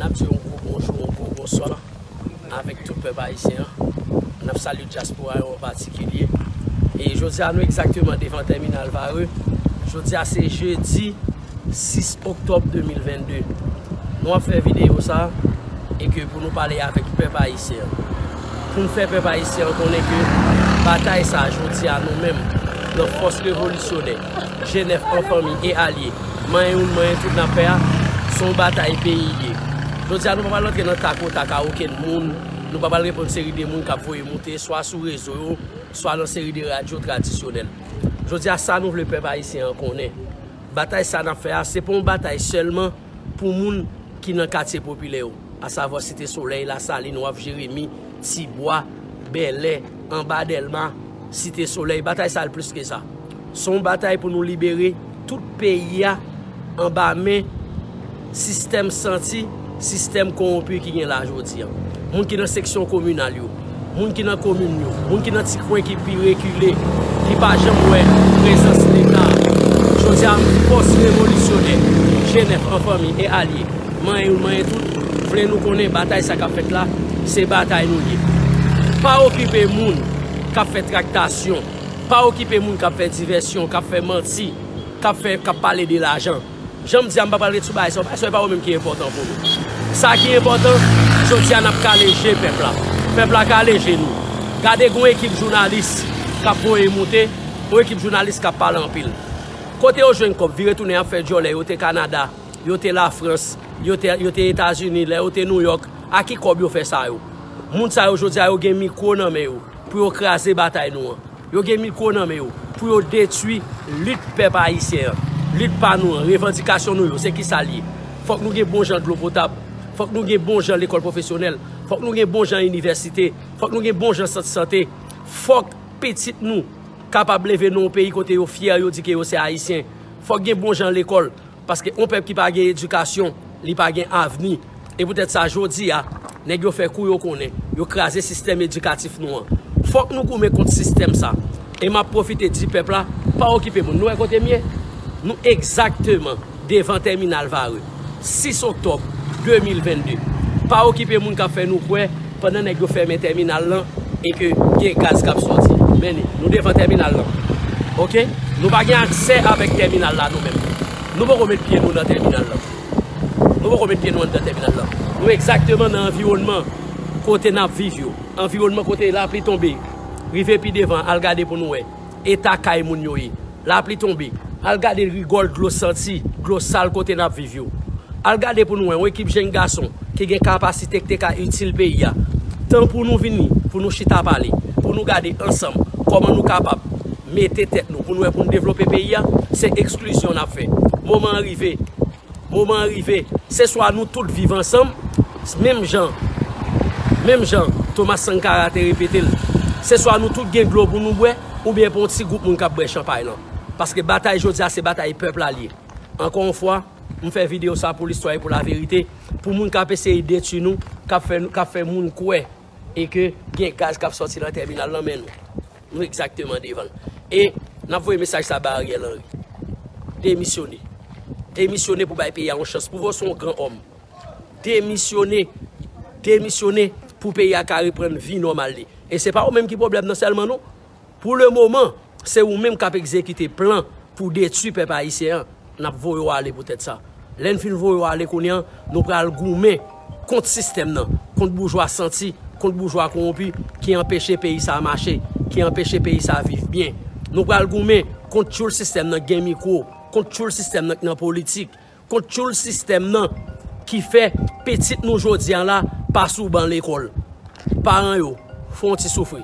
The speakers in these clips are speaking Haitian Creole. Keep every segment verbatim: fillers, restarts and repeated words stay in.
N ap di yon gwo bonjou, yon gwo bonswa avèk tout pèp ayisyen an. N ap salye dyaspora yo an patikilye. E jodi a, nou egzakteman devan tèminal Varreux. Jodi a, se jedi sis oktòb de mil vennde. Nou ap fè videyo sa e ke pou nou pale avèk pèp ayisyen an. Pou n fè pèp ayisyen an konnen ke batay sa a, jodi a, nou menm, nan fòs revolisyonè, G nèf an fanmi e alye, manyen youn, manyen tout n ap fè a, se yon batay peyi l ye. Jodi a, nou pa pral antre nan tak o tak a okenn moun, nou pa pral reponn seri de moun k ap voye moute, swa sou rezo yo, swa nan seri de radyo tradisyonèl. Jodi a, sa nou vle pèp ayisyen an konnen. Batay sa n ap fè a, se pa yon batay sèlman pou moun ki nan katye popilè yo, asavwa Site Solèy, Lasalin, Waf Jeremi, Tibwa, Bèlè, anba Dèlma, Site Solèy. Batay sa a plis ke sa. Se yon batay pou nou libere tout peyi a anba men sistèm santi, sistèm kowonpi ki gen la jodi a. Moun ki nan seksyon kominal yo, moun ki nan komin yo, moun ki nan ti kwen ki pi rekile, ki pa janm wè prezans Leta. Jodi a, fòs revolisyonè, G nèf an fanmi e alye, manyen youn, manyen tout, vle nou konnen batay sa k ap fèt la, se batay nou ye. Pa okipe moun k ap fè traktasyon, pa okipe moun k ap fè divèsyon, k ap fè manti, k ap fè, k ap pale de lajan. Jan m di a, m pa pral ret sou bagay sa yo, bagay sa yo pa yo menm ki enpòtan pou nou. Sa ki enpòtan, jodi a n ap kale je pèp la. Pèp la kale je nou. Gade gon ekip jounalis k ap voye moute, yon ekip jounalis k ap pale anpil. Kote yo jwenn kòb, vire tounen ap fè djòlè, yo te Kanada, yo te Lafrans, yo te, yo te Etazini, lè yo te Nouyòk, a ki kòb yo fè sa yo? Moun sa yo jodi a yo gen mikwo nan men yo pou yo kraze batay nou an. Yo gen mikwo nan men yo pou yo detwi lit pèp ayisyen an, lit pa nou an, revandikasyon nou yo, se kisa l ye? Fòk nou gen bon jan dlo potab, fòk nou gen bon jan lekòl pwofesyonèl, fòk nou gen bon jan inivèsite, fòk nou gen bon jan sant sante, fòk pitit nou kapab leve nan yon peyi kote yo fyè, yo di ke yo se ayisyen, fòk gen bon jan lekòl, paske yon pèp ki pa gen edikasyon, li pa gen avni. E poutèt sa, jodi a, nèg yo fè kou yo konnen, yo kraze sistèm edikatif nou an. Fòk nou goumen kont sistèm sa. E m ap pwofite di pèp la, pa okipe moun. Nou wè kote m ye? Nou egzakteman devan tèminal Varreux, sis oktòb de mil vennde. Pa okipe moun k ap fè nou kwè pandan nèg yo fèmen tèminal lan e ke gen gaz k ap sòti. Men li, nou devan tèminal lan. Oke? Nou pa gen aksè avèk tèminal la nou menm. Nou poko met pye nou nan tèminal lan. Nou poko met pye nou anndan tèminal lan. Nou egzakteman nan anviwònman kote n ap viv yo. Anviwònman kote lapli tonbe. Rive pi devan, al gade pou nou wè eta kay moun yo ye. Lapli tonbe. Al gade rigòl dlo santi, dlo sal kote n ap viv yo. Al gade pou nou wè yon ekip jenn gason ki gen kapasite ki te ka itil peyi a. Tan pou nou vini, pou nou chita pale, pou nou gade ansanm kòman nou kapab mete tèt nou, pou nou wè pou nou devlope peyi a, se eksklizyon n ap fè. Moman an rive. Moman an rive. Se swa nou tout viv ansanm, menm jan, menm jan Thomas Sankara te repete l, se swa nou tout gen dlo pou nou bwè, oubyen pou yon ti gwoup moun k ap bwè chanpay lan. Paske batay jodi a, se batay pèp la l ye. Ankò yon fwa, m fè videyo sa pou listwa e pou laverite, pou moun k ap eseye detwi nou, k ap fè, k ap fè moun kwè e ke gen gaz k ap sòti nan tèminal lan, men nou. Nou egzakteman devan l. E n ap voye mesaj sa ba Ariel Henry. Demisyone. Demisyone pou bay peyi a yon chans. Pou w se yon gran òm. Demisyone. Demisyone pou peyi a ka reprann vi nòmal li. E se pa ou menm ki pwoblèm nan sèlman non. Pou le moman, se ou menm k ap egzekite plan pou detwi pèp ayisyen an. N ap voye w ale poutèt sa. Lè n fin voye w ale kounye a, nou pral goumen kont sistèm nan, kont boujwa santi, kont boujwa kowonpi ki anpeche peyi sa a mache, ki anpeche peyi sa a viv byen. Nou pral goumen kont tchoul sistèm nan ki gen mikwo, kont tchoul sistèm nan ki nan politik, kont tchoul sistèm nan ki fè pitit nou jodi a la pa sou ban lekòl. Paran yo, fè yon ti soufri.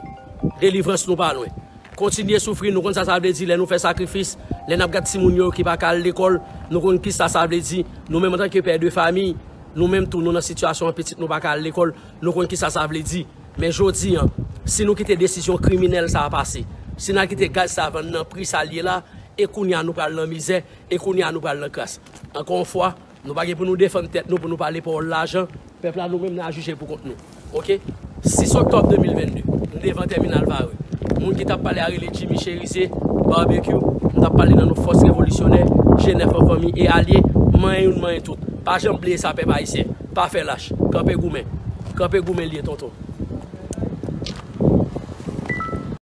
Delivrans nou pa lwen. Kontinye soufri, nou konn sa sa vle di lè nou fè sakrifis, lè n ap gad timoun yo ki pa ka al lekòl, nou konn kisa sa vle di. Nou menm antanke pè de famiy, nou menm tou nou nan sitiyasyon an pitit nou pa ka al lekòl, nou konn kisa sa vle di. Men jodi a, si nou kite desizyon kriminèl sa a pase, si n al kite gaz sa a vann nan pri sa l ye la, e kounye a nou pral nan mizè, e kounye a nou pral nan kras. Ankò yon fwa, nou pa gen pou nou defann tèt nou, pou nou pale pawòl lajan. Pèp la, nou menm, n a jije pou kont nou. Oke? Sis oktòb de mil vennde, m devan tèminal Varreux. Moun ki t ap pale a rele Jimmy Chérizier, Barbecue, m t ap pale nan non fòs revolisyonè, G nèf an fanmi e alye, manyen youn, manyen tout. Pa janm bliye sa, pèp ayisyen. Pa fè lach. Kanpe goumen. Kanpe goumen l ye, tonton.